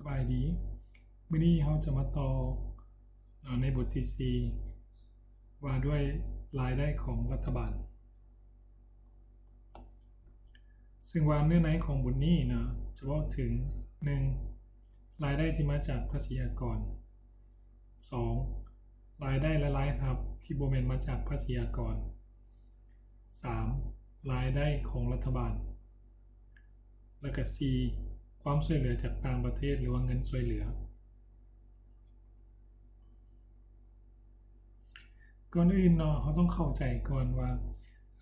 ສະບາຍດີ. ມື້ນີ້ເຮົາຈະມາຕໍ່ ເອີ ໃນບົດທີສີ່ ວ່າດ້ວຍລາຍໄດ້ຂອງລັດຖະບານ. ເຊິ່ງວ່າເນື້ອໃນຂອງບົດນີ້ນະ ຈະເວົ້າເຖິງ ໜຶ່ງ ລາຍໄດ້ທີ່ມາຈາກພາສີອາກອນ, ສອງ ລາຍໄດ້ແລະລາຍຮັບທີ່ບໍ່ແມ່ນມາຈາກພາສີອາກອນ, ສາມ ລາຍໄດ້ຂອງລັດຖະບານ ແລະກະ ສີ່ ຄວາມຊ່ວຍເຫຼືອຈາກຕ່າງປະເທດ ຫຼືວ່າເງິນຊ່ວຍເຫຼືອ. ກ່ອນອື່ນເນາະ ເຮົາຕ້ອງເຂົ້າໃຈກ່ອນວ່າ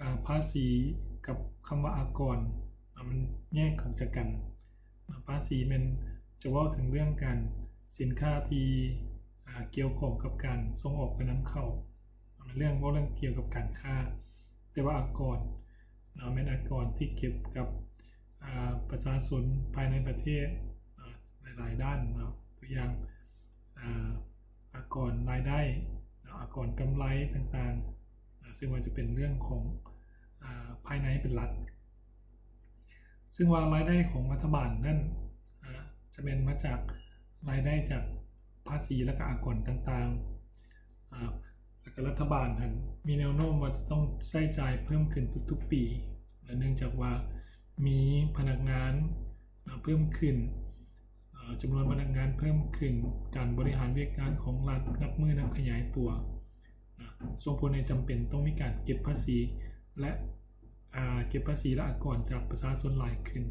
ອາ ພາສີກັບຄຳວ່າອາກອນ ອາ ມັນແຍກອອກຈາກກັນ. ອາ ພາສີແມ່ນຈະເວົ້າເຖິງເລື່ອງການ ສິນຄ້າທີ່ ອາ ກ່ຽວຂ້ອງກັບການສົ່ງອອກ ແລະ ນຳເຂົ້າ ເລື່ອງ ເວົ້າເລື່ອງກ່ຽວກັບການຄ້າ. ແຕ່ວ່າອາກອນເນາະ ແມ່ນອາກອນທີ່ເກັບກັບ ອາ ປະຊາຊົນພາຍໃນປະເທດ ອາ ຫຼາຍໆດ້ານເນາະ ຕົວຢ່າງ ອາ ອາກອນລາຍໄດ້ເນາະ ອາກອນກຳໄລຕ່າງໆ ອາ ເຊິ່ງວ່າຈະເປັນເລື່ອງຂອງ ອາ ພາຍໃນເປັນຫຼັກ. ເຊິ່ງວ່າລາຍໄດ້ຂອງລັດຖະບານນັ້ນ ອາ ຈະແມ່ນມາຈາກລາຍໄດ້ຈາກພາສີ ແລະກະອາກອນຕ່າງໆ ອາ ແລະກະລັດຖະບານຫັ້ນມີແນວໂນ້ມວ່າຈະຕ້ອງໃຊ້ຈ່າຍເພີ່ມຂຶ້ນທຸກໆປີ ແລະເນື່ອງຈາກວ່າມີພະນັກງານ ອາ ເພີ່ມຂຶ້ນ ອາ ຈຳນວນພະນັກງານເພີ່ມຂຶ້ນ, ການບໍລິຫານວຽກງານຂອງລັດນັບມື້ນັບຂະຫຍາຍຕົວ ນະ ສົ່ງຜົນໃຫ້ຈຳເປັນຕ້ອງມີການເກັບພາສີ ແລະ ອາ ເກັບພາສີ ແລະ ອາກອນຈາກປະຊາຊົນຫຼາຍຂຶ້ນ.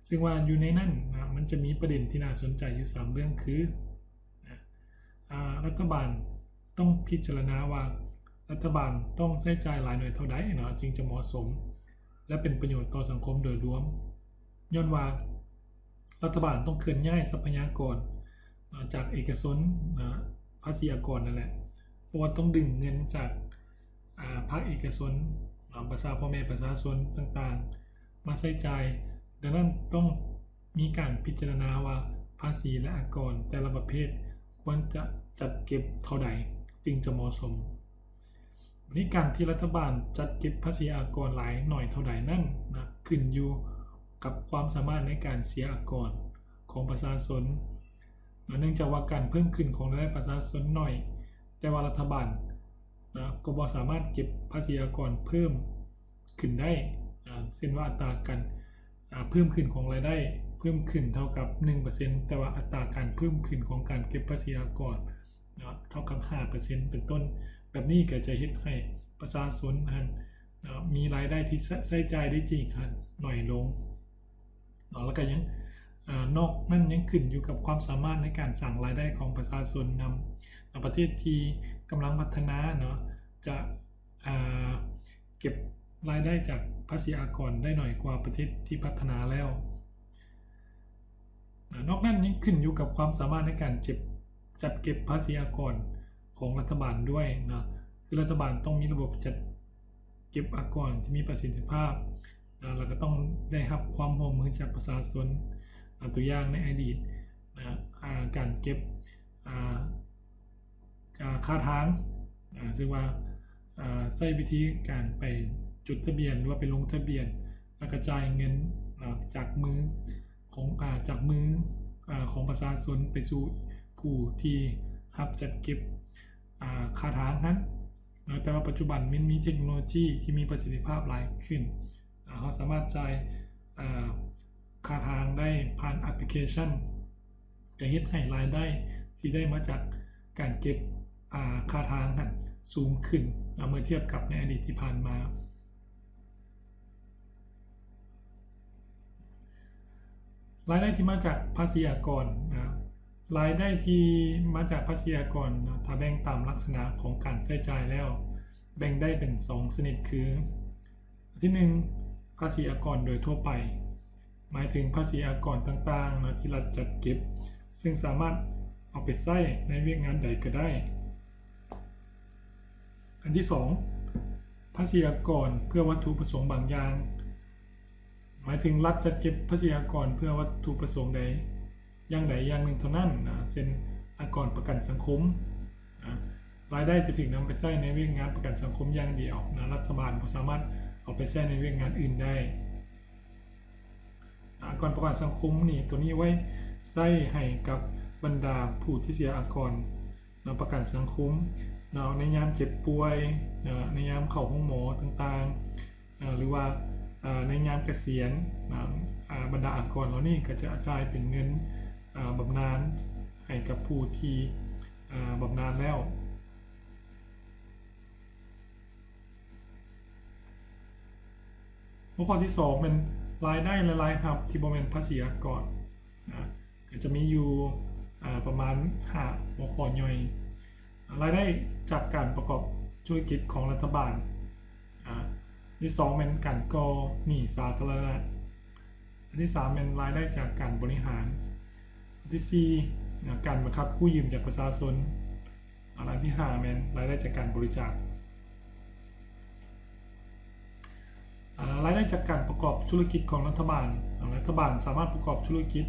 ເຊິ່ງວ່າຢູ່ໃນນັ້ນນະ ມັນຈະມີປະເດັນທີ່ໜ້າສົນໃຈຢູ່ສາມເລື່ອງຄື ນະ ອາ ລັດຖະບານຕ້ອງພິຈາລະນາວ່າ ລັດຖະບານຕ້ອງໃຊ້ຈ່າຍລາຍໜ້ອຍເທົ່າໃດເນາະ ຈຶ່ງຈະເໝາະສົມ ແລະ ເປັນປະໂຫຍດຕໍ່ສັງຄົມໂດຍລວມ. ຍ້ອນວ່າລັດຖະບານຕ້ອງເຄື່ອນຍ້າຍຊັບພະຍາກອນ ເນາະ ຈາກເອກະຊົນ ເນາະ ພາສີອາກອນນັ້ນແຫຼະ ເພາະວ່າຕ້ອງດຶງເງິນຈາກ ອາ ພາກເອກະຊົນ ເນາະ ປະຊາ ພໍ່ແມ່ປະຊາຊົນຕ່າງໆ ມາໃຊ້ຈ່າຍ. ດັ່ງນັ້ນຕ້ອງມີການພິຈາລະນາວ່າ ພາສີ ແລະ ອາກອນແຕ່ລະປະເພດຄວນຈະຈັດເກັບເທົ່າໃດ ຈຶ່ງຈະເໝາະສົມ. ບາດນີ້ການທີ່ລັດຖະບານຈັດເກັບພາສີອາກອນຫຼາຍໜ້ອຍເທົ່າໃດນັ້ນນະ ຂຶ້ນຢູ່ກັບຄວາມສາມາດໃນການເສຍອາກອນຂອງປະຊາຊົນ ເນື່ອງຈາກວ່າການເພີ່ມຂຶ້ນຂອງລາຍໄດ້ປະຊາຊົນໜ້ອຍ ແຕ່ວ່າລັດຖະບານນະ ກໍບໍ່ສາມາດເກັບພາສີອາກອນເພີ່ມຂຶ້ນໄດ້ ອາ ເຊັ່ນວ່າອັດຕາການ ອາ ເພີ່ມຂຶ້ນຂອງລາຍໄດ້ເພີ່ມຂຶ້ນເທົ່າກັບ ໜຶ່ງເປີເຊັນ ແຕ່ວ່າອັດຕາການເພີ່ມຂຶ້ນຂອງການເກັບພາສີອາກອນ ເນາະ ເທົ່າກັບ ຫ້າເປີເຊັນ ເປັນຕົ້ນ. ແບບນີ້ກໍຈະເຮັດໃຫ້ປະຊາຊົນຫັ້ນ ເນາະ ມີລາຍໄດ້ທີ່ ໃຊ້ ໃຊ້ຈ່າຍໄດ້ຈິງຫັ້ນໜ້ອຍລົງ ເນາະ ແລ້ວກໍຍັງ ອາ ນອກນັ້ນຍັງຂຶ້ນຢູ່ກັບຄວາມສາມາດໃນການສ້າງລາຍໄດ້ຂອງປະຊາຊົນນຳ. ເນາະ ປະເທດທີ່ກຳລັງພັດທະນາເນາະ ຈະ ອາ ເກັບລາຍໄດ້ຈາກພາສີອາກອນໄດ້ໜ້ອຍກວ່າປະເທດທີ່ພັດທະນາແລ້ວ. ນອກນັ້ນຍັງຂຶ້ນຢູ່ກັບຄວາມສາມາດໃນການເກັບ ຈັດເກັບພາສີອາກອນຂອງລັດຖະບານດ້ວຍນະ ຄືລັດຖະບານຕ້ອງມີລະບົບຈັດເກັບອາກອນທີ່ມີປະສິດທິພາບນະ ແລ້ວກໍຕ້ອງໄດ້ຮັບຄວາມຮ່ວມມືຈາກປະຊາຊົນ. ອາ ຕົວຢ່າງໃນອະດີດນະ ອາ ການເກັບ ອາ ອາ ຄ່າທາງ ອາ ເຊິ່ງວ່າ ອາ ໃຊ້ວິທີການໄປຈົດທະບຽນ ຫຼືວ່າໄປລົງທະບຽນ ແລ້ວກະຈ່າຍເງິນ ອາ ຈາກມືຂອງ ອາ ຈາກມື ອາ ຂອງປະຊາຊົນໄປສູ່ຜູ້ທີ່ຮັບຈັດເກັບ ອາ ຄ່າທາງຫັ້ນ. ແຕ່ວ່າປັດຈຸບັນມັນມີເທັກໂນໂລຈີທີ່ມີປະສິດທິພາບຫຼາຍຂຶ້ນ ອາ ເຮົາສາມາດຈ່າຍ ອາ ຄ່າທາງໄດ້ຜ່ານແອັບພລິເຄຊັນ ຈະເຮັດໃຫ້ລາຍໄດ້ທີ່ໄດ້ມາຈາກການເກັບ ອາ ຄ່າທາງຫັ້ນສູງຂຶ້ນ ເມື່ອທຽບກັບໃນອະດີດທີ່ຜ່ານມາ. ລາຍໄດ້ທີ່ມາຈາກພາສີອາກອນນະ ລາຍໄດ້ທີ່ມາຈາກພາສີອາກອນນະ ຖ້າແບ່ງຕາມລັກສະນະຂອງການໃຊ້ຈ່າຍແລ້ວ ແບ່ງໄດ້ເປັນສອງຊະນິດຄື ອັນທີໜຶ່ງ ພາສີອາກອນໂດຍທົ່ວໄປ ໝາຍເຖິງພາສີອາກອນຕ່າງໆນະ ທີ່ລັດຈັດເກັບ ເຊິ່ງສາມາດເອົາໄປໃຊ້ໃນວຽກງານໃດກໍໄດ້. ອັນທີສອງ ພາສີອາກອນເພື່ອວັດຖຸປະສົງບາງຢ່າງ ໝາຍເຖິງລັດຈັດເກັບພາສີອາກອນເພື່ອວັດຖຸປະສົງໃດ ຢ່າງໃດຢ່າງໜຶ່ງເທົ່ານັ້ນນະ ເຊັ່ນ ອາກອນປະກັນສັງຄົມນະ ລາຍໄດ້ຈະຖືກນຳໄປໃຊ້ໃນວຽກງານປະກັນສັງຄົມຢ່າງດຽວນະ ລັດຖະບານບໍ່ສາມາດເອົາໄປໃຊ້ໃນວຽກງານອື່ນໄດ້. ອາກອນປະກັນສັງຄົມນີ້ ໂຕນີ້ໄວ້ ໃຊ້ໃຫ້ກັບບັນດາຜູ້ທີ່ເສຍອາກອນ ນຳປະກັນສັງຄົມເນາະ ໃນຍາມເຈັບປ່ວຍເນາະ ໃນຍາມເຂົ້າໂຮງໝໍຕ່າງໆເນາະ ຫຼືວ່າ ເອີ ໃນຍາມກະສຽນເນາະ ອາ ບັນດາອາກອນເຫຼົ່ານີ້ກໍຈະຈ່າຍເປັນເງິນ ອາ ບຳນານໃຫ້ກັບຜູ້ທີ່ ອາ ບຳນານແລ້ວ. ຫົວຂໍ້ທີສອງແມ່ນລາຍໄດ້ ແລະ ລາຍຮັບທີ່ບໍ່ແມ່ນພາສີອາກອນນະ ກໍຈະມີຢູ່ ອາ ປະມານຫ້າຫົວຂໍ້ຍ່ອຍ. ອາ ລາຍໄດ້ຈາກການປະກອບທຸລະກິດຂອງລັດຖະບານ ອາ ທີສອງແມ່ນການກໍ່ໜີ້ສາທາລະນະ, ອັນທີສາມແມ່ນລາຍໄດ້ຈາກການບໍລິຫານ, ອັນທີສີ່ ອາ ການບັງຄັບກູ້ຢືມຈາກປະຊາຊົນ, ອັນທີຫ້າແມ່ນລາຍໄດ້ຈາກການບໍລິຈາກ. ອາ ລາຍໄດ້ຈາກການປະກອບທຸລະກິດຂອງລັດຖະບານ. ອາ ລັດຖະບານສາມາດປະກອບທຸລະກິດ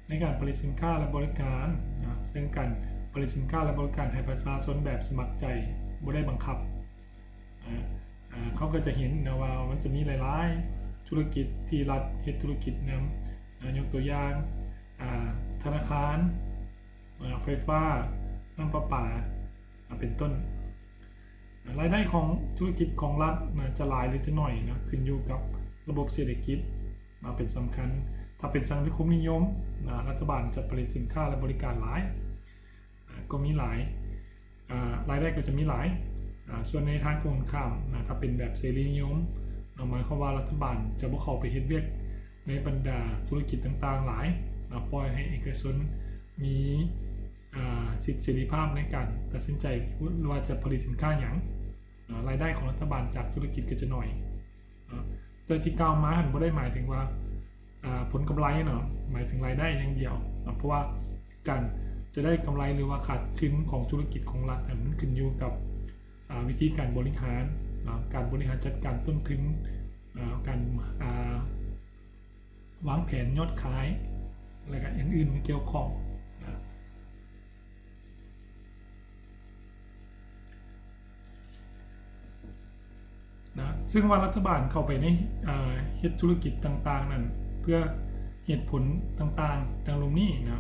ໃນການຜະລິດສິນຄ້າ ແລະ ບໍລິການນະ ເຊິ່ງການຜະລິດສິນຄ້າ ແລະ ບໍລິການໃຫ້ປະຊາຊົນແບບສະໝັກໃຈ ບໍ່ໄດ້ບັງຄັບ. ອາ ອາ ເຂົາກໍຈະເຫັນນະວ່າມັນຈະມີຫຼາຍໆທຸລະກິດທີ່ລັດເຮັດທຸລະກິດນຳ ອາ ຍົກຕົວຢ່າງ ອາ ທະນາຄານ ອາ ໄຟຟ້າ, ນ້ຳປະປາ ອາ ເປັນຕົ້ນ. ອາ ລາຍໄດ້ຂອງທຸລະກິດຂອງລັດນະ ຈະຫຼາຍ ຫຼື ຈະໜ້ອຍນະ ຂຶ້ນຢູ່ກັບລະບົບເສດຖະກິດນະ ເປັນສຳຄັນ. ຖ້າເປັນສັງຄົມນິຍົມນະ ລັດຖະບານຈະຜະລິດສິນຄ້າ ແລະ ບໍລິການຫຼາຍ ອາ ກໍມີຫຼາຍ ອາ ລາຍໄດ້ກໍຈະມີຫຼາຍ. ອາ ສ່ວນໃນທາງກົງກັນຂ້າມນະ ຖ້າເປັນແບບເສລີນິຍົມນະ ໝາຍຄວາມວ່າລັດຖະບານຈະບໍ່ເຂົ້າໄປເຮັດວຽກໃນບັນດາທຸລະກິດຕ່າງໆຫຼາຍນະ ປ່ອຍໃຫ້ເອກະຊົນມີ ອາ ສິດເສລີພາບໃນການຕັດສິນໃຈວ່າຈະຜະລິດສິນຄ້າຫຍັງ. ອາ ລາຍໄດ້ຂອງລັດຖະບານຈາກທຸລະກິດກໍຈະໜ້ອຍ. ອາ ແຕ່ທີ່ກ່າວມາຫັ້ນບໍ່ໄດ້ໝາຍເຖິງວ່າ ອາ ຜົນກຳໄລເນາະ, ໝາຍເຖິງລາຍໄດ້ຢ່າງດຽວເນາະ, ເພາະວ່າການຈະໄດ້ກຳໄລ ຫຼືວ່າຂາດທຶນຂອງທຸລະກິດຂອງລັດນັ້ນ ມັນຂຶ້ນຢູ່ກັບ ອາ ວິທີການບໍລິຫານເນາະ, ການບໍລິຫານຈັດການຕົ້ນທຶນເນາະ, ການ ອາ ວາງແຜນຍອດຂາຍ ແລະ ກະອັນອື່ນທີ່ກ່ຽວຂ້ອງນະ. ນະ ເຊິ່ງວ່າລັດຖະບານເຂົ້າໄປໃນ ເອີ ເຮັດທຸລະກິດຕ່າງໆນັ້ນ ເພື່ອເຫດຜົນຕ່າງໆດັ່ງລຸ່ມນີ້ນະ.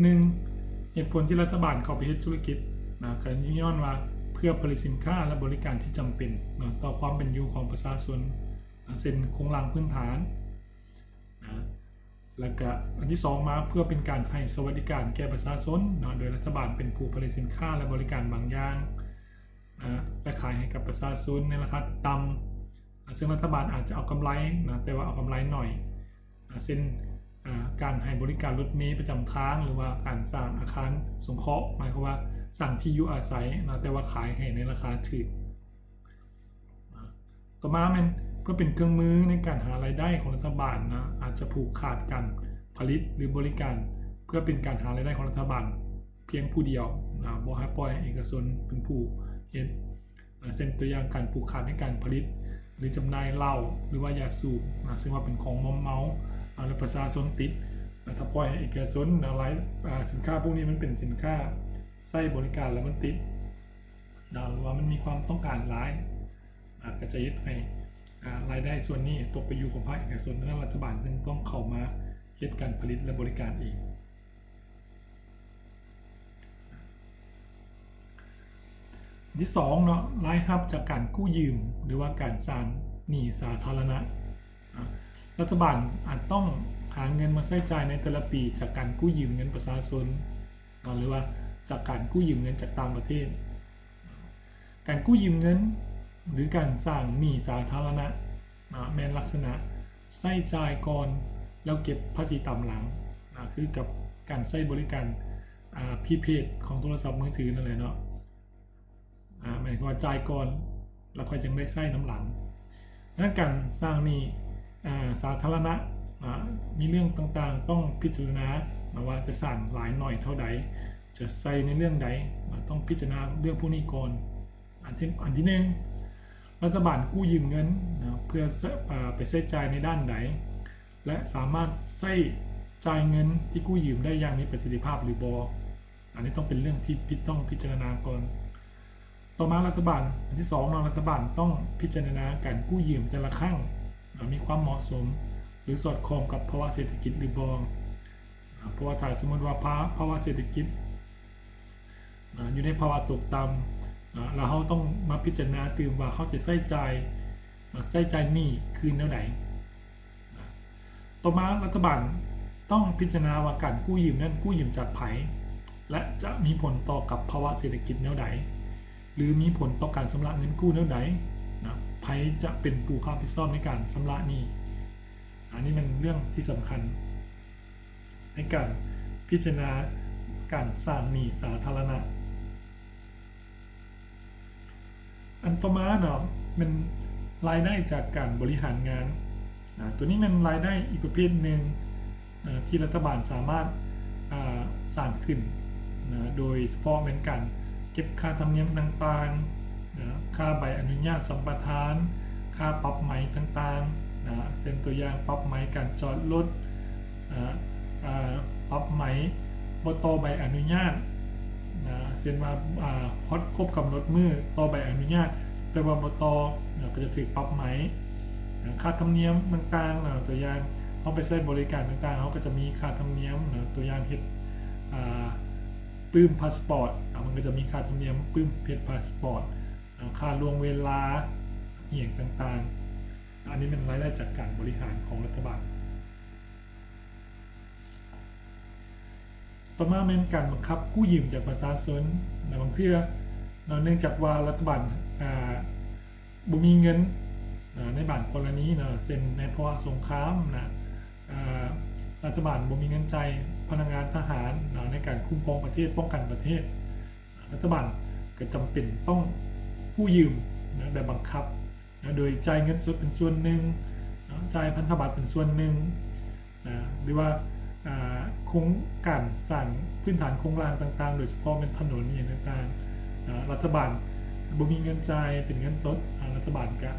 ໜຶ່ງ ເຫດຜົນທີ່ລັດຖະບານເຂົ້າໄປເຮັດທຸລະກິດນະ ກໍຍ້ອນວ່າເພື່ອຜະລິດສິນຄ້າ ແລະ ບໍລິການທີ່ຈຳເປັນນະ ຕໍ່ຄວາມເປັນຢູ່ຂອງປະຊາຊົນນະ ເຊັ່ນ ໂຄງລ່າງພື້ນຖານນະ. ແລ້ວກະອັນທີສອງມາ ເພື່ອເປັນການໃຫ້ສະຫວັດດີການແກ່ປະຊາຊົນເນາະ ໂດຍລັດຖະບານເປັນຜູ້ຜະລິດສິນຄ້າ ແລະ ບໍລິການບາງຢ່າງນະ ແລະ ຂາຍໃຫ້ກັບປະຊາຊົນໃນລາຄາຕ່ຳ ອາ ເຊິ່ງລັດຖະບານອາດຈະເອົາກຳໄລນະ ແຕ່ວ່າເອົາກຳໄລໜ້ອຍ ອາ ເຊັ່ນ ອາ ການໃຫ້ບໍລິການລົດເມປະຈຳທາງ ຫຼືວ່າການສ້າງອາຄານສົງເຄາະ ໝາຍຄວາມວ່າສ້າງທີ່ຢູ່ອາໄສນະ ແຕ່ວ່າຂາຍໃຫ້ໃນລາຄາຖືກ. ອາ ຕໍ່ມາແມ່ນເພື່ອເປັນເຄື່ອງມືໃນການຫາລາຍໄດ້ຂອງລັດຖະບານນະ ອາດຈະຜູກຂາດການຜະລິດ ຫຼື ບໍລິການ ເພື່ອເປັນການຫາລາຍໄດ້ຂອງລັດຖະບານພຽງຜູ້ດຽວນະ ບໍ່ໃຫ້ປ່ອຍໃຫ້ເອກະຊົນເປັນຜູ້ເຮັດ ອາ ເຊັ່ນຕົວຢ່າງການຜູກຂາດໃນການຜະລິດ ຫຼື ຈຳໜ່າຍເຫຼົ້າ ຫຼືວ່າຢາສູບນະ ເຊິ່ງວ່າເປັນຂອງມອມເມົານະ ແລະ ປະຊາຊົນຕິດນະ. ຖ້າປ່ອຍໃຫ້ເອກະຊົນນະ ລາຍ ອາ ສິນຄ້າພວກນີ້ມັນເປັນສິນຄ້າໃຊ້ບໍລິການ ແລ້ວມັນຕິດ ນະ ຫຼືວ່າມັນມີຄວາມຕ້ອງການຫຼາຍ ອາ ກໍຈະເຮັດໃຫ້ ອາ ລາຍໄດ້ສ່ວນນີ້ຕົກໄປຢູ່ຂອງພາກເອກະຊົນ, ດັ່ງນັ້ນລັດຖະບານຈຶ່ງຕ້ອງເຂົ້າມາເຮັດການຜະລິດ ແລະ ບໍລິການເອງ. ອັນທີສອງເນາະ ລາຍຮັບຈາກການກູ້ຢືມ ຫຼືວ່າການສ້າງໜີ້ສາທາລະນະ. ອາ ລັດຖະບານອາດຕ້ອງຫາເງິນມາໃຊ້ຈ່າຍໃນແຕ່ລະປີຈາກການກູ້ຢືມເງິນປະຊາຊົນ ເນາະ ຫຼືວ່າຈາກການກູ້ຢືມເງິນຈາກຕ່າງປະເທດ. ການກູ້ຢືມເງິນ ຫຼື ການສ້າງໜີ້ສາທາລະນະ ນະ ແມ່ນລັກສະນະໃຊ້ຈ່າຍກ່ອນ ແລ້ວເກັບພາສີຕາມຫຼັງ ນະ ຄືກັບການໃຊ້ບໍລິການ ອາ ພຣີເພດຂອງໂທລະສັບມືຖືນັ້ນແຫຼະເນາະ. ອາ ໝາຍຄວາມວ່າຈ່າຍກ່ອນ ແລ້ວຄ່ອຍຈັ່ງໄດ້ໃຊ້ນຳຫຼັງ. ດັ່ງນັ້ນການສ້າງໜີ້ ອາ ສາທາລະນະ ອາ ມີເລື່ອງຕ່າງໆຕ້ອງພິຈາລະນາ ນະ ວ່າຈະສ້າງຫຼາຍໜ້ອຍເທົ່າໃດ, ຈະໃຊ້ໃນເລື່ອງໃດ, ນະ ຕ້ອງພິຈາລະນາເລື່ອງພວກນີ້ກ່ອນ. ອັນທີ ອັນທີໜຶ່ງ ລັດຖະບານກູ້ຢືມເງິນ ນະ ເພື່ອ ອາ ໄປໃຊ້ຈ່າຍໃນດ້ານໃດ ແລະ ສາມາດໃຊ້ຈ່າຍເງິນທີ່ກູ້ຢືມໄດ້ຢ່າງມີປະສິດທິພາບຫຼືບໍ່. ອັນນີ້ຕ້ອງເປັນເລື່ອງທີ່ພິ ຕ້ອງພິຈາລະນາກ່ອນ. ຕໍ່ມາລັດຖະບານ ອັນທີສອງເນາະ ລັດຖະບານຕ້ອງພິຈາລະນາການກູ້ຢືມແຕ່ລະຄັ້ງ ອາ ມີຄວາມເໝາະສົມ ຫຼື ສອດຄ່ອງກັບພາວະເສດຖະກິດຫຼືບໍ່. ອາ າະວ່າຖ້າສົມມຸດວ່າພາ ພາວະເສດຖະກິດ ອາ ຢູ່ໃນພາວະຕົກຕ່ຳ ອາ ແລ້ວເຮົາຕ້ອງມາພິຈາລະນາຕື່ມວ່າເຮົາຈະໃຊ້ຈ່າຍ ອາ ໃຊ້ຈ່າຍໜີ້ຄືນແນວໃດ. ອາ ຕໍ່ມາລັດຖະບານຕ້ອງພິຈາລະນາວ່າການກູ້ຢືມນັ້ນກູ້ຢືມຈາກໃຜ ແລະ ຈະມີຜົນຕໍ່ກັບພາວະເສດຖະກິດແນວໃດ ຫຼື ມີຜົນຕໍ່ການຊຳລະເງິນກູ້ແນວໃດນະ ໃຜຈະເປັນຜູ້ຮັບຜິດຊອບໃນການຊຳລະໜີ້. ອັນນີ້ແມ່ນເລື່ອງທີ່ສຳຄັນໃນການພິຈາລະນາການສ້າງໜີ້ສາທາລະນະ. ອັນຕໍ່ມາເນາະ ແມ່ນລາຍໄດ້ຈາກການບໍລິຫານງານ. ອາ ຕົວນີ້ແມ່ນລາຍໄດ້ອີກປະເພດໜຶ່ງ ອາ ທີ່ລັດຖະບານສາມາດ ອາ ສ້າງຂຶ້ນນະ ໂດຍສະເພາະແມ່ນການເກັບຄ່າທຳນຽມຕ່າງໆນະ, ຄ່າໃບອະນຸຍາດສຳປະທານ, ຄ່າປັບໃໝຕ່າງໆນະ, ເຊັ່ນຕົວຢ່າງ ປັບໃໝການຈອດລົດ, ອາ ອາ ປັບໃໝບໍ່ຕໍ່ໃບອະນຸຍາດນະ, ເຊັ່ນວ່າ ອາ ຮອດຄົບກຳນົດມື້ຕໍ່ໃບອະນຸຍາດ ແຕ່ວ່າບໍ່ຕໍ່ນະ ກໍຈະຖືກປັບໃໝ. ອາ ຄ່າທຳນຽມຕ່າງໆນະ, ຕົວຢ່າງ ເຮົາໄປໃຊ້ບໍລິການຕ່າງໆ ເຮົາກໍຈະມີຄ່າທຳນຽມນະ, ຕົວຢ່າງເຮັດ ອາ ປຶ້ມພາສປອດ ອາ ມັນກໍຈະມີຄ່າທຳນຽມປຶ້ມເຮັດພາສປອດ, ອາ ຄ່າລ່ວງເວລາ ອີ່ຫຍັງຕ່າງໆ. ອັນນີ້ແມ່ນລາຍໄດ້ຈາກການບໍລິຫານຂອງລັດຖະບານ. ຕໍ່ມາແມ່ນການບັງຄັບກູ້ຢືມຈາກປະຊາຊົນນະ, ບາງເທື່ອເນາະ ເນື່ອງຈາກວ່າລັດຖະບານ ອາ ບໍ່ມີເງິນນະ, ໃນບາງກໍລະນີເນາະ ເຊັ່ນໃນພາວະສົງຄາມນະ, ອາ ລັດຖະບານບໍ່ມີເງິນຈ່າຍພະນັກງານທະຫານນະ ໃນການຄຸ້ມຄອງປະເທດ, ປ້ອງກັນປະເທດ, ລັດຖະບານກໍຈຳເປັນຕ້ອງກູ້ຢືມນະ ແບບບັງຄັບ ນະ ໂດຍຈ່າຍເງິນສົດເປັນສ່ວນໜຶ່ງເນາະ, ຈ່າຍພັນທະບັດເປັນສ່ວນໜຶ່ງນະ ຫຼືວ່າ ອາ ໂຄງການສ້າງພື້ນຖານໂຄງລ່າງຕ່າງໆ ໂດຍສະເພາະແມ່ນຖະໜົນອີ່ຫຍັງຕ່າງໆນະ, ລັດຖະບານບໍ່ມີເງິນຈ່າຍເປັນເງິນສົດ, ອາ ລັດຖະບານກະ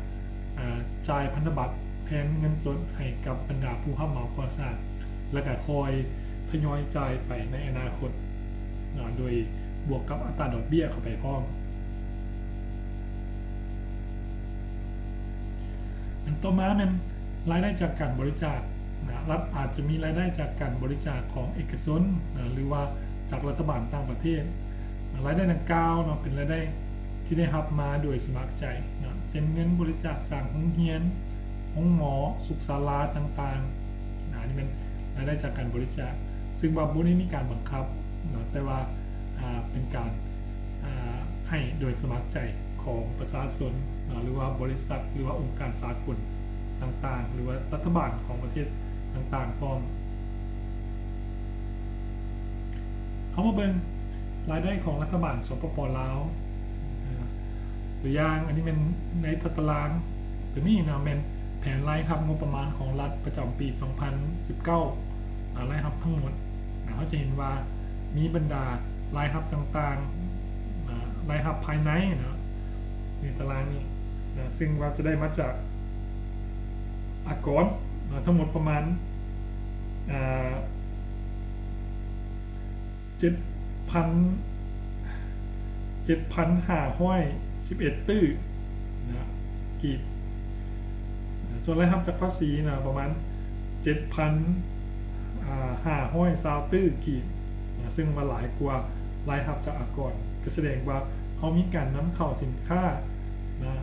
ອາ ຈ່າຍພັນທະບັດແທນເງິນສົດໃຫ້ກັບບັນດາຜູ້ຮັບເໝົາກໍ່ສ້າງ ແລ້ວກະຄ່ອຍທະຍອຍຈ່າຍໄປໃນອະນາຄົດເນາະ ໂດຍບວກກັບອັດຕາດອກເບ້ຍເຂົ້າໄປພ້ອມ. ອັນຕໍ່ມາແມ່ນລາຍໄດ້ຈາກການບໍລິຈາກນະ, ລັດອາດຈະມີລາຍໄດ້ຈາກການບໍລິຈາກຂອງເອກະຊົນນະ ຫຼືວ່າຈາກລັດຖະບານຕ່າງປະເທດ. ລາຍໄດ້ດັ່ງກ່າວເນາະ ເປັນລາຍໄດ້ທີ່ໄດ້ຮັບມາໂດຍສະໝັກໃຈເນາະ ເຊັ່ນເງິນບໍລິຈາກສ້າງໂຮງຮຽນ, ໂຮງໝໍ, ສຸກສາລາຕ່າງໆນະ, ອັນນີ້ແມ່ນລາຍໄດ້ຈາກການບໍລິຈາກ ຊຶ່ງວ່າບໍ່ໄດ້ມີການບັງຄັບເນາະ ແຕ່ວ່າ ອາ ເປັນການ ອາ ໃຫ້ໂດຍສະໝັກໃຈຂອງປະຊາຊົນເນາະ ຫຼືວ່າບໍລິສັດ ຫຼືວ່າອົງການສາກົນຕ່າງໆ ຫຼືວ່າລັດຖະບານຂອງປະເທດຕ່າງໆພ້ອມ. ເຮົາມາເບິ່ງລາຍໄດ້ຂອງລັດຖະບານ ສປປ ລາວ ອາ ຕົວຢ່າງ ອັນນີ້ແມ່ນໃນຕາຕະລາງ ຕົວນີ້ນະ ແມ່ນແຜນລາຍຮັບງົບປະມານຂອງລັດປະຈຳປີສອງພັນສິບເກົ້າ ອາ ລາຍຮັບທັງໝົດນະ, ເຮົາຈະເຫັນວ່າມີບັນດາລາຍຮັບຕ່າງໆນະ, ລາຍຮັບພາຍໃນນະ ໃນຕາລາງນີ້ນະ, ຊຶ່ງວ່າຈະໄດ້ມາຈາກອາກອນນະ ທັງໝົດປະມານ ອາ ເຈັດພັນ ເຈັດພັນຫ້າຮ້ອຍສິບເອັດຕື້ນະ ກີບ. ສ່ວນລາຍຮັບຈາກພາສີນະ ປະມານເຈັດພັນຫ້າຮ້ອຍຊາວຕື້ກີບນະ, ຊຶ່ງວ່າຫຼາຍກວ່າລາຍຮັບຈາກອາກອນ, ກໍສະແດງວ່າເຮົາມີການນຳເຂົ້າສິນຄ້ານະ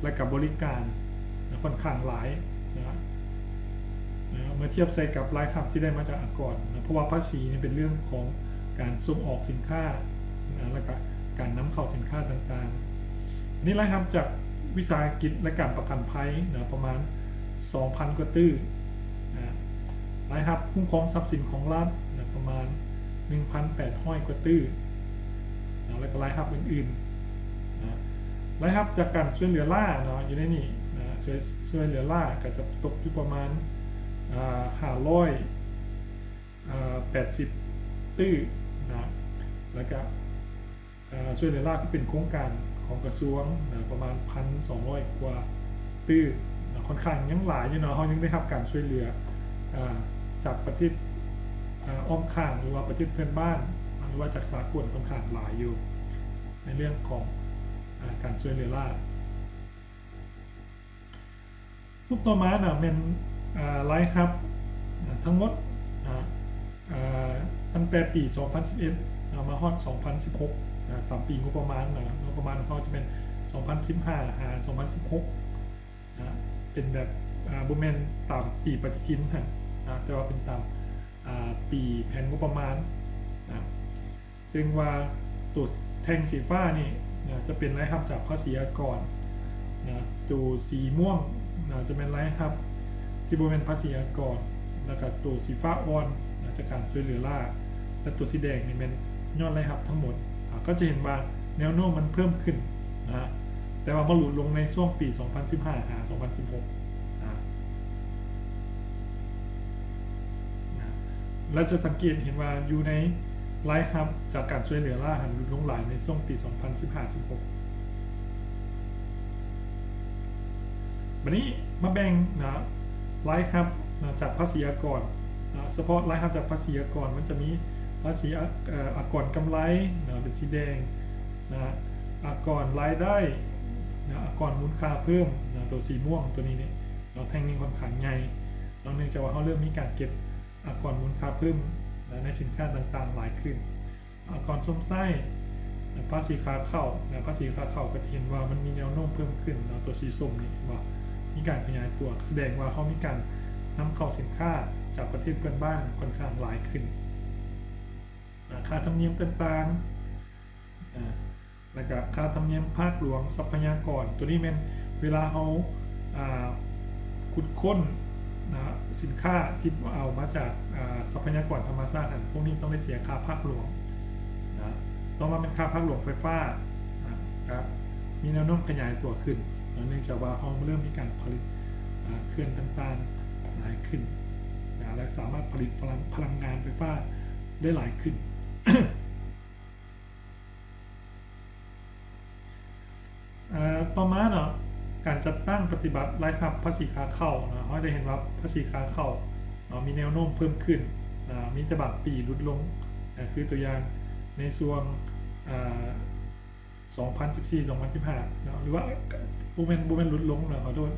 ແລະ ກະບໍລິການນະ ຂ້ອນຂ້າງຫຼາຍນະ ນະ ເມື່ອທຽບໃສ່ກັບລາຍຮັບທີ່ໄດ້ມາຈາກອາກອນນະ, ເພາະວ່າພາສີນີ້ເປັນເລື່ອງຂອງການສົ່ງອອກສິນຄ້ານະ ແລະ ກະການນຳເຂົ້າສິນຄ້າຕ່າງໆ. ອັນນີ້ລາຍຮັບຈາກວິສາຫະກິດ ແລະ ການປະກັນໄພນະ ປະມານສອງພັນກວ່າຕື້ນະ, ລາຍຮັບຄຸ້ມຄອງຊັບສິນຂອງລັດນະ ປະມານໜຶ່ງພັນແປດຮ້ອຍກວ່າຕື້ນະ ແລະ ກະລາຍຮັບອື່ນໆນະ. ລາຍຮັບຈາກການຊ່ວຍເຫຼືອລ້າເນາະ ຢູ່ໃນນີ້ນະ ຊ່ວຍ ຊ່ວຍເຫຼືອລ້າກໍຈະຕົກຢູ່ປະມານ ອາ ຫ້າຮ້ອຍ ອາ ແປດສິບຕື້ນະ ແລ້ວກະ ອາ ຊ່ວຍເຫຼືອລ້າທີ່ເປັນໂຄງການຂອງກະຊວງນະ ປະມານພັນສອງຮ້ອຍກວ່າຕື້ນະ, ຂ້ອນຂ້າງຍັງຫຼາຍຢູ່ເນາະ, ເຮົາຍັງໄດ້ຮັບການຊ່ວຍເຫຼືອ ອາ ຈາກປະເທດ ອາ ອ້ອມຂ້າງ ຫຼືວ່າປະເທດເພື່ອນບ້ານ ຫຼືວ່າຈາກສາກົນຂ້ອນຂ້າງຫຼາຍຢູ່ ໃນເລື່ອງຂອງ ອາ ການຊ່ວຍເຫຼືອລ້າ. ຮູບຕໍ່ມານະ ແມ່ນ ອາ ລາຍຮັບ ອາ ທັງໝົດ ອາ ອາ ຕັ້ງແຕ່ປີສອງພັນສິບເອັດ ເນາະ ມາຮອດສອງພັນສິບຫົກ ນະ ຕາມປີງົບປະມານນະ ງົບປະມານຂອງເຮົາຈະແມ່ນສອງພັນສິບຫ້າຫາສອງພັນສິບຫົກນະ ເປັນແບບ ອາ ບໍ່ແມ່ນຕາມປີປະຕິທິນຫັ້ນນະ ແຕ່ວ່າເປັນຕາມ ອາ ປີແຜນງົບປະມານນະ. ເຊິ່ງວ່າໂຕແທ່ງສີຟ້ານີ້ນະ ຈະເປັນລາຍຮັບຈາກພາສີອາກອນນະ, ໂຕສີມ່ວງນະ ຈະແມ່ນລາຍຮັບທີ່ບໍ່ແມ່ນພາສີອາກອນ, ແລ້ວກະໂຕສີຟ້າອ່ອນນະ ຈາກການຊ່ວຍເຫຼືອລ້າ, ແລະ ໂຕສີແດງນີ້ແມ່ນຍອດລາຍຮັບທັງໝົດ. ອາ ກໍຈະເຫັນວ່າແນວໂນ້ມມັນເພີ່ມຂຶ້ນນະ, ແຕ່ວ່າມາຫຼຸດລົງໃນຊ່ວງປີສອງພັນສິບຫ້າຫາສອງພັນສິບຫົກນະ. ນະ ແລະ ຈະສັງເກດເຫັນວ່າຢູ່ໃນລາຍຮັບຈາກການຊ່ວຍເຫຼືອລ້າຫັ້ນຫຼຸດລົງຫຼາຍໃນຊ່ວງປີສອງພັນສິບຫ້າສິບຫົກ. ບັດນີ້ມາແບ່ງນະ ລາຍຮັບນະ ຈາກພາສີອາກອນນະ, ສະເພາະລາຍຮັບຈາກພາສີອາກອນ ມັນຈະມີພາສີອາ ເອີ ອາກອນກຳໄລນະ ເປັນສີແດງນະ, ອາກອນລາຍໄດ້ນະ, ອາກອນມູນຄ່າເພີ່ມນະ ໂຕສີມ່ວງ ໂຕນີ້ນີ້ ເນາະ ແທ່ງນີ້ຂ້ອນຂ້າງໃຫຍ່ເນາະ, ເນື່ອງຈາກວ່າເຮົາເລີ່ມມີການເກັບອາກອນມູນຄ່າເພີ່ມນະ ໃນສິນຄ້າຕ່າງໆຫຼາຍຂຶ້ນ. ອາກອນຊົມໃຊ້ນະ ພາສີຂາເຂົ້ານະ, ພາສີຂາເຂົ້າກໍຈະເຫັນວ່າມັນມີແນວໂນ້ມເພີ່ມຂຶ້ນເນາະ, ຕົວສີສົ້ມນີ້ເຫັນບໍ່ ມີການຂະຫຍາຍຕົວ, ສະແດງວ່າເຮົາມີການນຳເຂົ້າສິນຄ້າຈາກປະເທດເພື່ອນບ້ານຂ້ອນຂ້າງຫຼາຍຂຶ້ນນະ. ຄ່າທຳນຽມຕ່າງໆ ອາ ແລ້ວກະຄ່າທຳນຽມພາກຫຼວງຊັບພະຍາກອນ, ຕົວນີ້ແມ່ນເວລາເຮົາ ອາ ຂຸດຄົ້ນນະ ສິນຄ້າທີ່ເອົາມາຈາກ ອາ ຊັບພະຍາກອນທຳມະຊາດຫັ້ນ, ພວກນີ້ຕ້ອງໄດ້ເສຍຄ່າພາກຫຼວງນະ. ຕໍ່ມາແມ່ນຄ່າພາກຫຼວງໄຟຟ້ານະ, ກະມີແນວໂນ້ມຂະຫຍາຍຕົວຂຶ້ນນະ, ເນື່ອງຈາກວ່າເຮົາເລີ່ມມີການຜະລິດ ອາ ເຂື່ອນຕ່າງໆຫຼາຍຂຶ້ນນະ ແລະ ສາມາດຜະລິດພະລັງ ພະລັງງານໄຟຟ້າໄດ້ຫຼາຍຂຶ້ນ. ເອີ ຕໍ່ມາເນາະ ການຈັດຕັ້ງປະຕິບັດລາຍຮັບພາສີຂາເຂົ້າເນາະ, ເຮົາຈະເຫັນວ່າພາສີຂາເຂົ້າເນາະ ມີແນວໂນ້ມເພີ່ມຂຶ້ນນະ, ມີແຕ່ບາງປີຫຼຸດລົງນະ, ຄືຕົວຢ່າງໃນຊ່ວງ ເອີ ສອງພັນສິບສີ່ ສອງພັນສິບຫ້າເນາະ, ຫຼືວ່າບໍ່ແມ່ນ ບໍ່ແມ່ນຫຼຸດລົງເນາະ, ຂໍໂທດ,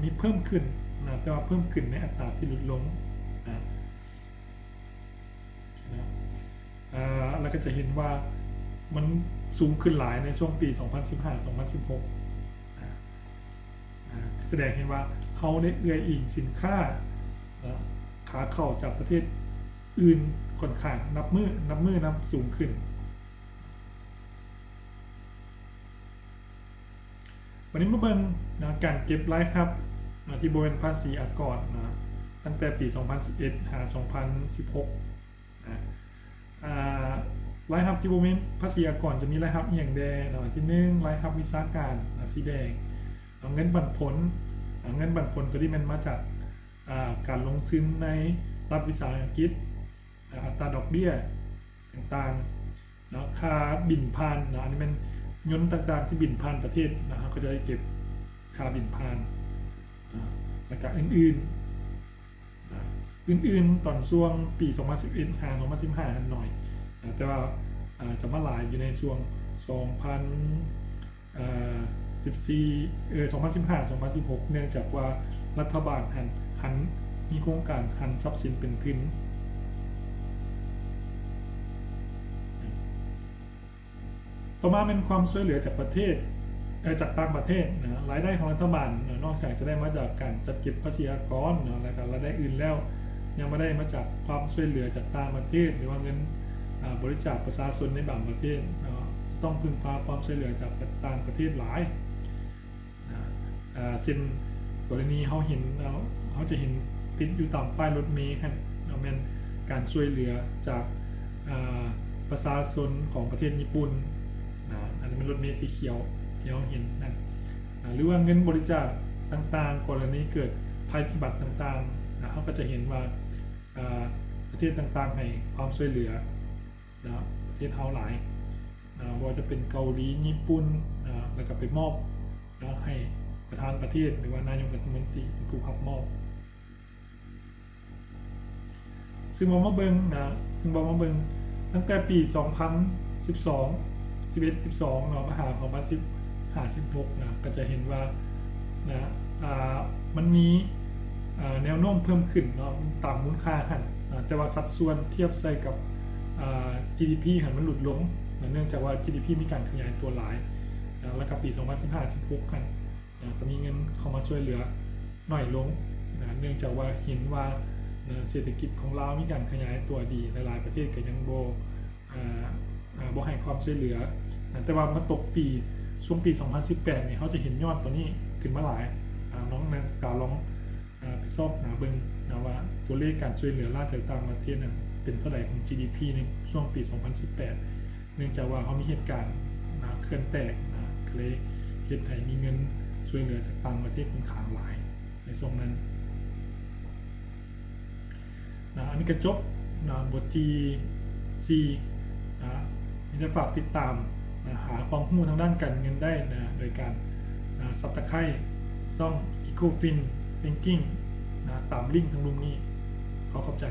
ມີເພີ່ມຂຶ້ນນະ, ແຕ່ວ່າເພີ່ມຂຶ້ນໃນອັດຕາທີ່ຫຼຸດລົງນະ. ເນາະ ເອີ ແລ້ວກໍຈະເຫັນວ່າມັນສູງຂຶ້ນຫຼາຍໃນຊ່ວງປີສອງພັນສິບຫ້າ ສອງພັນສິບຫົກ ອາ ສະແດງເຫັນວ່າເຮົາໄດ້ເອື້ອຍອີງສິນຄ້ານະ ຂາເຂົ້າຈາກປະເທດອື່ນຂ້ອນຂ້າງນັບມື້ ນັບມື້ນັບສູງຂຶ້ນ. ບັດນີ້ມາເບິ່ງນະ ການເກັບລາຍຮັບນະ ທີ່ບໍ່ແມ່ນພາສີອາກອນນະ ຕັ້ງແຕ່ປີສອງພັນສິບເອັດ ຫາ ສອງພັນສິບຫົກ ນະ. ອາ ລາຍຮັບທີ່ບໍ່ແມ່ນພາສີອາກອນຈະມີລາຍຮັບອີ່ຫຍັງແດ່ເນາະ? ອັນທີໜຶ່ງ ລາຍຮັບວິຊາການນະ ສີແດງ, ເງິນປັນຜົນ, ເງິນປັນຜົນຕົວນີ້ແມ່ນມາຈາກ ອາ ການລົງທຶນໃນລັດວິສາຫະກິດ, ອາ ອັດຕາດອກເບ້ຍຕ່າງໆ ເນາະ, ຄ່າບິນຜ່ານເນາະ, ອັນນີ້ແມ່ນຍົນຕ່າງໆທີ່ບິນຜ່ານປະເທດນະ, ເຮົາກໍຈະໄດ້ເກັບຄ່າບິນຜ່ານນະ, ແລ້ວກະອື່ນໆນະ, ອື່ນໆຕອນຊ່ວງປີສອງພັນສິບເອັດ ຫາ ສອງພັນສິບຫ້ານັ້ນໜ້ອຍນະ, ແຕ່ວ່າ ອາ ຈະມາຫຼາຍຢູ່ໃນຊ່ວງສອງພັນ ເອີ ສິບສີ່ ເອີ ສອງພັນສິບຫ້າ ສອງພັນສິບຫົກ ເນື່ອງຈາກວ່າລັດຖະບານຫັນ ຫັນ ມີໂຄງການຫັນຊັບສິນເປັນທຶນ. ຕໍ່ມາແມ່ນຄວາມຊ່ວຍເຫຼືອຈາກປະເທດ ເອີ ຈາກຕ່າງປະເທດນະ, ລາຍໄດ້ຂອງລັດຖະບານນະ ນອກຈາກຈະໄດ້ມາຈາກການຈັດເກັບພາສີອາກອນເນາະ ແລ້ວກໍລາຍໄດ້ອື່ນແລ້ວ ຍັງມາໄດ້ມາຈາກຄວາມຊ່ວຍເຫຼືອຈາກຕ່າງປະເທດ ຫຼືວ່າເງິນ ອາ ບໍລິຈາກປະຊາຊົນໃນບາງປະເທດເນາະ, ຈະຕ້ອງເພິ່ງພາຄວາມຊ່ວຍເຫຼືອຈາກຕ່າງປະເທດຫຼາຍນະ. ອາ ເຊັ່ນ ກໍລະນີເຮົາເຫັນ ເຮົາ ເຮົາຈະເຫັນຕິດຢູ່ຕາມປ້າຍລົດເມຫັ້ນເນາະ, ແມ່ນການຊ່ວຍເຫຼືອຈາກ ອາ ປະຊາຊົນຂອງປະເທດຍີ່ປຸ່ນນະ, ອັນນີ້ແມ່ນລົດເມສີຂຽວທີ່ເຮົາເຫັນນັ້ນ ອາ ຫຼືວ່າເງິນບໍລິຈາກຕ່າງໆ ກໍລະນີເກີດໄພພິບັດຕ່າງໆນະ, ເຮົາກໍຈະເຫັນວ່າ ອາ ປະເທດຕ່າງໆໃຫ້ຄວາມຊ່ວຍເຫຼືອນະ ປະເທດເຮົາຫຼາຍນະ, ບໍ່ວ່າຈະເປັນເກົາຫຼີ, ຍີ່ປຸ່ນນະ, ແລ້ວກໍໄປມອບນະ ໃຫ້ປະທານປະເທດ ຫຼືວ່ານາຍົກລັດຖະມົນຕີເປັນຜູ້ຮັບມອບ. ຊຶ່ງເຮົາມາເບິ່ງນະ ຊຶ່ງເຮົາມາເບິ່ງຕັ້ງແຕ່ປີສອງພັນສິບສອງ ສິບເອັດ ສິບສອງເນາະ ມາຫາສອງພັນສິບຫ້າ ສິບຫົກນະ ກໍຈະເຫັນວ່ານະ ອາ ມັນມີ ອາ ແນວໂນ້ມເພີ່ມຂຶ້ນເນາະ ຕາມມູນຄ່າຫັ້ນນະ, ແຕ່ວ່າສັດສ່ວນທຽບໃສ່ກັບ ຈີດີພີຫັ້ນມັນຫຼຸດລົງ ເນື່ອງຈາກວ່າຈີດີພີມີການຂະຫຍາຍຕົວຫຼາຍ ແລ້ວກໍປີສອງພັນສິບຫ້າ ສິບຫົກຫັ້ນ ກໍມີເງິນເຂົ້າມາຊ່ວຍເຫຼືອໜ້ອຍລົງ ເນື່ອງຈາກວ່າເຫັນວ່າເສດຖະກິດຂອງລາວມີການຂະຫຍາຍຕົວດີ ຫຼາຍໆປະເທດກໍຍັງບໍ່ ບໍ່ໃຫ້ຄວາມຊ່ວຍເຫຼືອ ແຕ່ວ່າມາຕົກປີ ຊ່ວງປີສອງພັນສິບແປດນີ້ ເຮົາຈະເຫັນຍອດຕົວນີ້ຂຶ້ນມາຫຼາຍ ນ້ອງນັກສຶກສາລອງ ໄປຊອກຫາເບິ່ງນະວ່າຕົວເລກການຊ່ວຍເຫຼືອລາວຈາກຕ່າງປະເທດນັ້ນເປັນເທົ່າໃດຂອງຈີດີພີໃນຊ່ວງປີສອງພັນສິບແປດ ເນື່ອງຈາກວ່າເຮົາມີເຫດການນະເຂື່ອນແຕກນະ ກໍເລີຍເຮັດໃຫ້ມີເງິນຊ່ວຍເຫຼືອຈາກຕ່າງປະເທດຂ້ອນຂ້າງຫຼາຍໃນຊ່ວງນັ້ນນະ. ອັນນີ້ກໍຈົບນະ ບົດທີສີ່ນະ. ມີແຕ່ຝາກຕິດຕາມນະ ຫາຄວາມຮູ້ທາງດ້ານການເງິນໄດ້ນະ ໂດຍການນະ Subscribe ຊ່ອງ Ecofin Banking ນະ ຕາມລິ້ງທາງລຸ່ມນີ້. ຂໍຂອບໃຈ.